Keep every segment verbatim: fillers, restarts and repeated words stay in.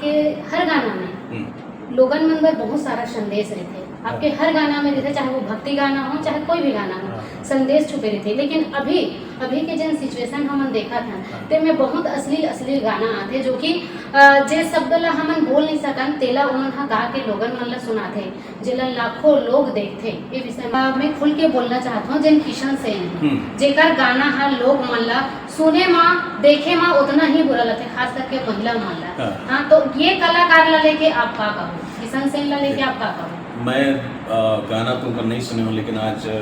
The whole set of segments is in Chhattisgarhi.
ये हर गाना में हम्म। लोगन मन बर बहुत सारा संदेश रहिथे। आपके हाँ। हर गाना में रहिथे, चाहे वो भक्ति गाना हो, चाहे कोई भी गाना हो, हाँ। संदेश छुपे रहिथे। लेकिन अभी, अभी के जेन situation हमन देखत हन, हाँ। तेमे बहुत अश्लील, अश्लील गाना आथे, जो कि, अ, जे शब्द ला हमन बोल नहीं सकन, तेला उमन ह गा के लोगन मन ला सुनाथे, जेला लाखों लोग देखथे। ये विषय में मैं खुल के बोलना चाहत हूँ, जेन किशन सेन हे, हम्म। जेकर गाना ह लोग मन ला सुने मा, देखे मा उतना ही बुरा लगथे, खास करके महिला मन ला। हाँ। हाँ, तो ये कलाकार ला लेके आप का कहो, किशन सेन ला लेके आप का कहो? मैं, अ, गाना तो उनका नहीं सुने हूँ, लेकिन आज, अ,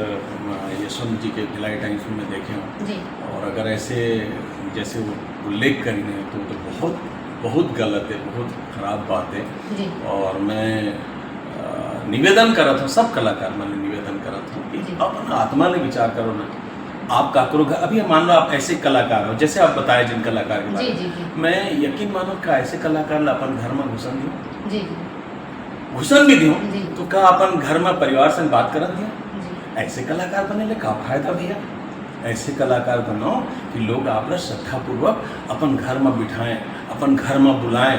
यशवंत जी के भिलाई टाइम्स में मैं देखे हूँ। जी। और अगर ऐसे, जैसे वो उल्लेख करी नहीं, तो, तो बहुत, बहुत गलत है, बहुत खराब बात है। जी। और मैं, अ, निवेदन करत हूँ, सब कलाकार मन ले निवेदन करत हूँ कि जी। अपन आत्मा ले विचार करो ना। आप काकरो घर, अभी मान लो आप ऐसे कलाकार हो, जैसे आप बताए जिन कलाकार के बारे जी, में, जी, जी। मैं यकीन मानो का ऐसे कलाकार ला अपन घर में घुसन दियो? जी, जी। घुसन भी दियो, जी। तो का अपन घर में परिवार संग बात करत दियो? जी। ऐसे कलाकार बने ले का फायदा भैया? ऐसे कलाकार बनाओ कि लोग आप ला श्रद्धापूर्वक अपन घर में बिठाएं, अपन घर में बुलाएं।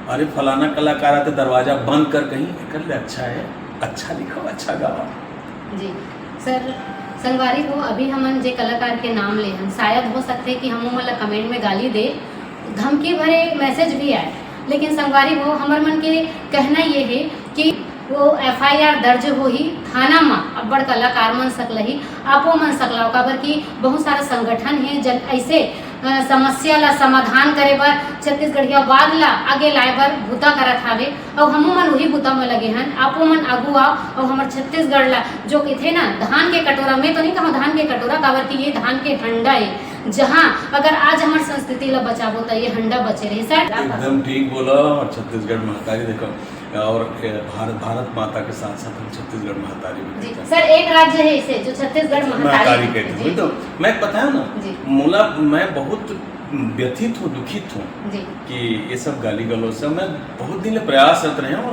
अरे, फलाना कलाकार आते, दरवाजा बंद कर कहीं, एकर ले अच्छा है, अच्छा लिखो, अच्छा गाओ। जी। सर, संगवारी हो, अभी हमन जे कलाकार के नाम ले हन, शायद हो सकथे कि हम ओमन ला comment में गाली दे, धमकी भरे message भी आए, लेकिन संगवारी हो, हमर मन के कहना ये हे कि वो FIR दर्ज होही, थाना म अब्बड़ कलाकार मन सकलही, आपो मन सकलाओ, काबर कि बहुत सारा संगठन हे, जन ऐसे, अ, समस्या ला समाधान करे बर, छत्तीसगढ़ियावाद ला आगे लाए बर बुता करत हावे, अउ हमू मन उही बुता म लगे हन। आपो मन आगू आओ अउ हमर छत्तीसगढ़ ला, जो कहिथे ना, धान के कटोरा, मैं तो नहीं कहूँ धान के कटोरा, काबर कि ये धान के हंडा हे, जहाँ अगर आज हमर संस्कृति ला बचाबो, त ये हंडा बचे रही। सर, एकदम ठीक बोला। और छत्तीसगढ़ महतारी देखो, और भारत, भारत माता के साथ साथ हम छत्तीसगढ़ महतारी भी जी। कहते हैं। सर, एक राज्य है इसे, जो छत्तीसगढ़ महतारी महतारी कहते हैं। जी। तो मैं बताया ना, जी। मोला, मैं बहुत व्यथित हूँ, दुखित हूँ जी। कि ये सब गाली गलौज से। मैं बहुत दिन ले प्रयासरत रहे हूँ।